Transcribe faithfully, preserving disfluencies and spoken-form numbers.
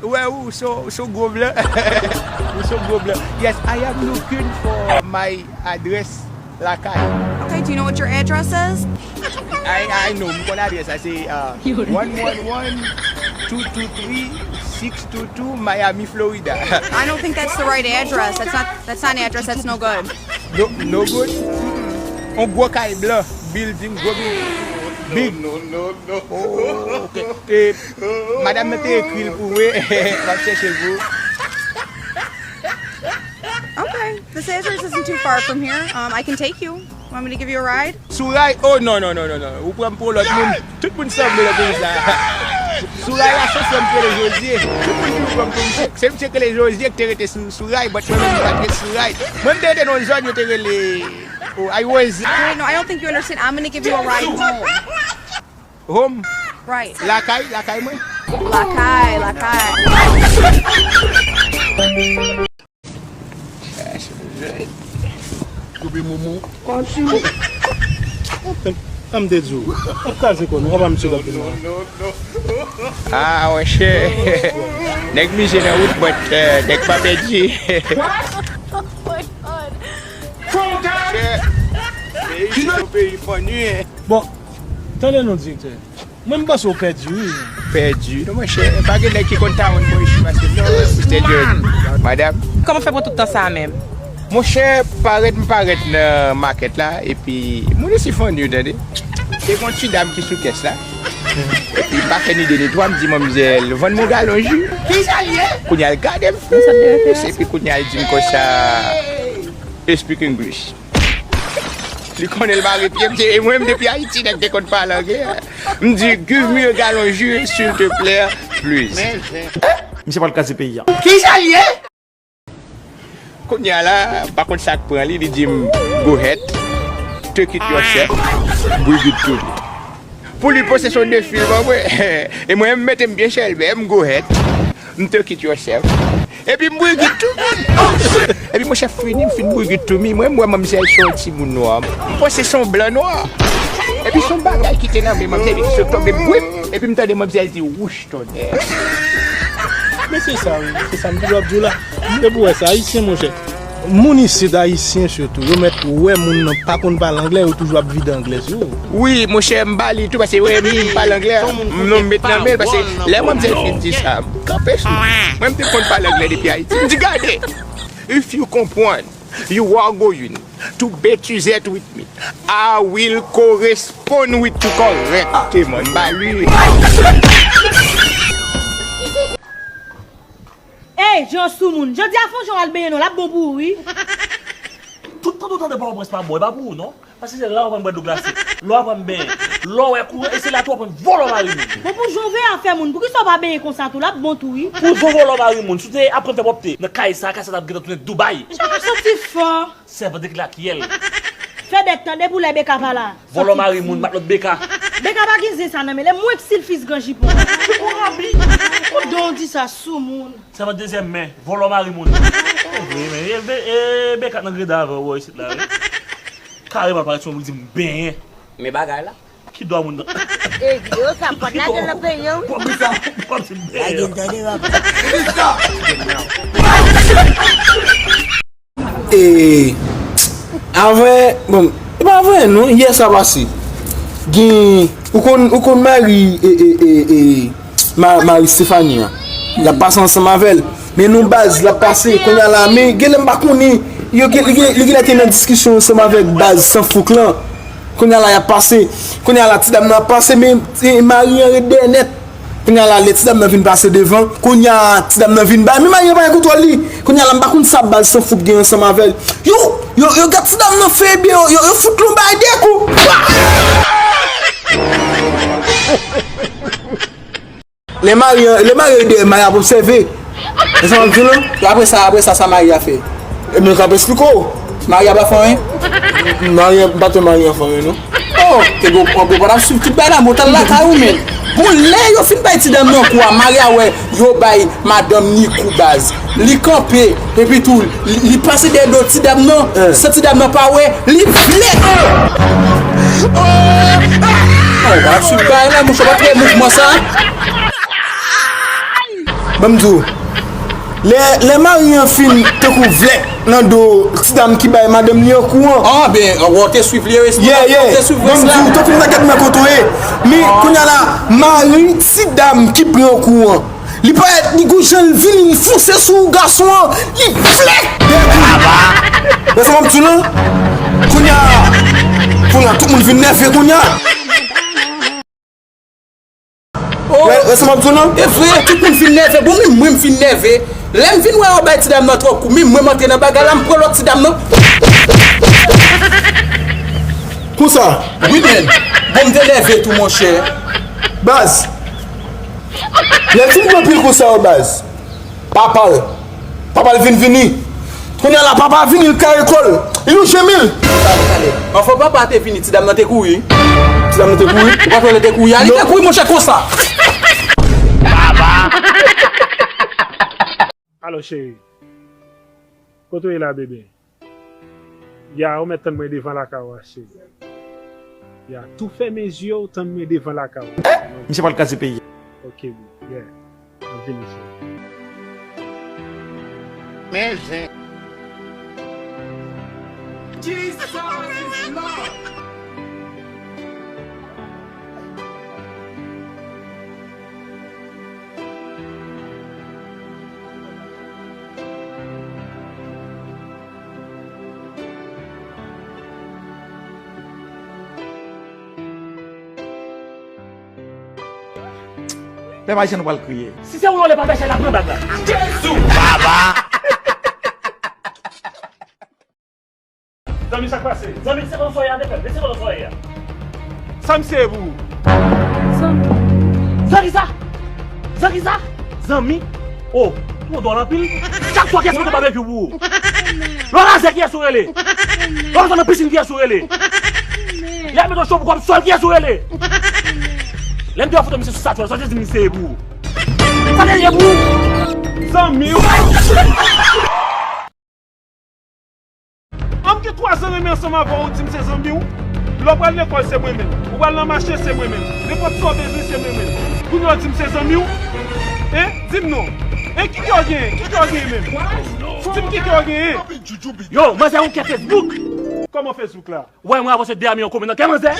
Wè, ou se, ou se gwo blan. Ou se gwo blan. Yes, I am looking for my address lakay. Okay, do you know what your address is? I, I know, m konn adrès la, se uh, one one one two two three six two two Miami, Florida. I don't think that's the right address. That's not that's not an address. That's no good. No, no good. On gwo kay blan, building, gwo building. Big. No, no, no. Oh, ok. E, madanm nan te ekri l pou mwen. M ap chèche l pou ou. Okay, this address isn't too far from here. Um, I can take you. Want me to give you a ride? Sou ray? Oh, non, non, non, non, non. Ou pran m pou lòt moun. Tout moun sanble nan peyi sa. Sou ray la, se sè m ki rele Jozye. Tout moun toujou pran m pou misye. Se misye ki rele Jozye ki te rete sou, sou ray, but mwen menm, m pa t rete sou ray. Mwen, m te rete nan yon zòn, yo te rele, oh, I was. Wait, no, I don't think you understand. I'm gonna give you a ride home. Home? Right. Lakay? Lakay mwen? Lakay, lakay. Koupe moumou. Sa m te di w. W ap kraze kò nou, w ap ba m ti lòt la. Ah, monchè. Nèg mize nan wout, but euh, nèg pa pèdi. Monchè, peyi se yon peyi funny, hein. Bon, tande non, direktè. Mwen, m panse w pèdi, wi. Pèdi? Non, monchè, pa gen nèg ki konn tawon bò isit pase m, non, Mister John. Madanm. Kòman w fè pran tout tan sa a menm? Monchè, parèt m parèt nan makèt la, epi moun isi funny, tande. Te gen yon ti dam ki sou kès la. Epi m pa fè ni de ni twa, m di manmzèl, vann m yon galon ji. Kounye a l gade m fous, epi kounye a l di m konsa, you speak English. Li konnen l mare pye m, e mwen menm depi Ayiti nèg te konn pale anglè. M di, give me a galon ji, s'il te plaît, please. Misye pral kraze peyi a. Kisa l ye? Kounye a la, m pa konn sa k pran li, li di m, go ahead, take it yourself, bring it to me. Pou li, pwosesyon de fil ban mwen. E mwen, m mete m byen chèlbè, m go ahead, m take it yourself. Epi m bring it to me. Epi monchè, fini, m fin bring it to me. Mwen, m wè manmzèl se yon timoun nwa. M panse se yon blan nwa. Epi se yon bagay ki te nan men manmzèl, epi ki sot tonbe, bwip. Epi m tande manmzèl di, wouch, tonnè. Men se sa, wi. Se sa m toujou ap di w la. M te pou wè sa, Ayisyen, monchè. Moun isit, Ayisyen sitou, yo mèt wè moun nan pa konn pale anglè, yo toujou ap vide anglè sou ou. Wi, monchè, m ba li tou, paske wè, m pale anglè, m non m met nan men l, paske lè manmzèl fin di sa, m kanpe sou li. Mwen, m te konn pale anglè depi Ayiti. M di, gade, if you konprann, you are going to betizet with me. I will correspond with you correctement. M ba li. Ey, Jan soumoun. Jodi a fè w jan w al benyen non, l ap bon pou ou wi. Tout tan w tande Pòtoprens pa bon, e pa pou ou non. Paske se la w aprann bwè dlo glase, la w aprann benyen, la w wè kouran, e se la tou w aprann vòlò mari moun. Bon pou jan w veye afè moun, poukisa w pa benyen konsa tou, l ap bon tou wi. Pou jan w vòlò mari moun, si w te aprann fè pwòpte nan kay sa, kay sa t ap gentan tounen Dubai. Jan w santi fò. Sèvant de klakiyèl. Fè dèt tande pou lè Beka pa la. Vòlò mari moun, matlòt Beka. Beka pa gen zen sa nan men l, e mwen k silfis gran jipon. Jipon rabi. Pou don w di sa soumoun. Sèvant dezyèm men, vòlò mari moun. E vre men, e Beka t nan greda avè w bò isit la wi. Kareman l parèt sou mwen pou l di m benyen. Men bagay la. Ki dwa moun nan? E videyo sa pòt la gen nan peyi an wi. Pòt sa, pòt se benyen. Lage l tande papa. E avè, bon, e pa vre non, yè sa pase. Gen, ou konn, ou konn mari, e, e, e, e, ma, mari Stefani an. L ap pase ansanm avè l. Men nou baz, l ap pase, kounye a la, men gen lè m pa konnen. Yo gen, li gen, li genlè te nan diskisyon ansanm avèk baz Sanfouk lan. Kounye a la, y ap pase. Kounye a la, ti dam nan ap pase, men e, mari an ret dèyè nèt. Kounye a la, lè ti dam nan vin pase devan, kounye a, ti dam nan vin bay, men mari an pa gen kontwòl li. Kounye a la, m pa konn sa baz Sanfouk gen ansanm avè l. Yo, yo, yo gad ti dam nan fè, ebyen, yo, yo, yo fout l yon bay de kou. Pwa! Lè mari an, lè mari an dèyè, mari ap obsève. Ou sa w ap di la? Apre sa, apre sa, sa mari a fè? Ebyen, m ka ap esplike w. Mari a pa fè anyen? Mari an, m pa t wè mari an fè anyen, non. Oh, te gen yon gwo pòt ap swiv tout bagay la, bon, t al lakay ou menm. Bon, lè yo fin bay ti dam nan kou a, mari a wè yo bay madanm ni kou baz. Li kanpe, epi tou, li, li pase dèyè do ti dam nan, san ti dam nan pa wè, li flèk. Oh, w ap swiv bagay la, monchè, w ap wè mouvman sa. Ban m di w, lè, lè mari an fin tankou vlèk nan do ti dam ki bay madanm li an kou an. Ah, ben, ou te swiv li, yeah, yeah. Ou te swiv. Ban m di w, ou te fin nan gad mwen kote w ye. Men, kounye a la, mari ti dam ki pran kou an. Li parèt, li gon jan l vini, li fonse sou gason an, li vlèk dèyè kou. Wè sa m ap di w lan? Kounye a, kounye a, tout moun vin nève kounye a. Oh. Wè, wè sa m ap di w lan? E vre, tout moun fin nève. Bon, menm mwen, m fin nève. Lè m vin wè yo bay ti dam nan twòp kou, menm mwen, m antre nan bagay la, m pran lòt ti dam nan. Konsa? Wi, men. Bon, m te nève tou, monchè. Baz. Lè l fin pran pil kou sa yo, baz. Papa l. Papa l vin vini. Kounye a la, papa vini, l kare kò l. Li louje men l. Anfen, papa te vini, ti dam nan te kouri. Ti dam nan te kouri? Ou pa t wè lè te kouri a? Li te kouri, monchè, konsa. Alo, cheri. Kote w ye la, bebe? Ya, ou mèt tann mwen devan lakay ou a, cheri. Ya, tou fèmen zye w, tann mwen devan lakay ou. Misye pral kraze peyi a. Ok, boo. Yeah. M ap vini, cheri. Men zen. Jesus is Lord. Pèp ayisyen nou pral kriye. Si se ou yo lè pa bèchè la pran bag la. Jezi! Baba! Zanmi, sa k pase? Zanmi, se konn soyè a te fè. Se konn soyè a. Sa m se pou ou? Zanmi. Zanmi sa? Zanmi sa? Zanmi? Oh, ou dwòl anpil. Chak swa kiyès mete babekyou pou ou? Lò razè kiyès ou rele? Lò w nan pisin kiyès ou rele? Lè met yon cho pou kòb sòl kiyès ou rele? Lè m te fè foto misye sou statut, sa te di misye ye pou ou? Sa te ye pou ou? Zanmi w. An m gen twa zan renmen ansanm avè w, ou di m se zanmi w. Lè w pral lekòl, se mwen menm. Ou pral nan mache, se mwen menm. Nenpòt sa w bezwen, se mwen menm. Kounye a w di m se zanmi w? Hein? Di m non. Hein, ki kè w genyen? Ki kè w genyen menm? Di m ki kè w genyen? Yo, manzè gon kè Facebook. Kòman Facebook la? Wè, mwen avanse de a mi an komen nan kè manzè.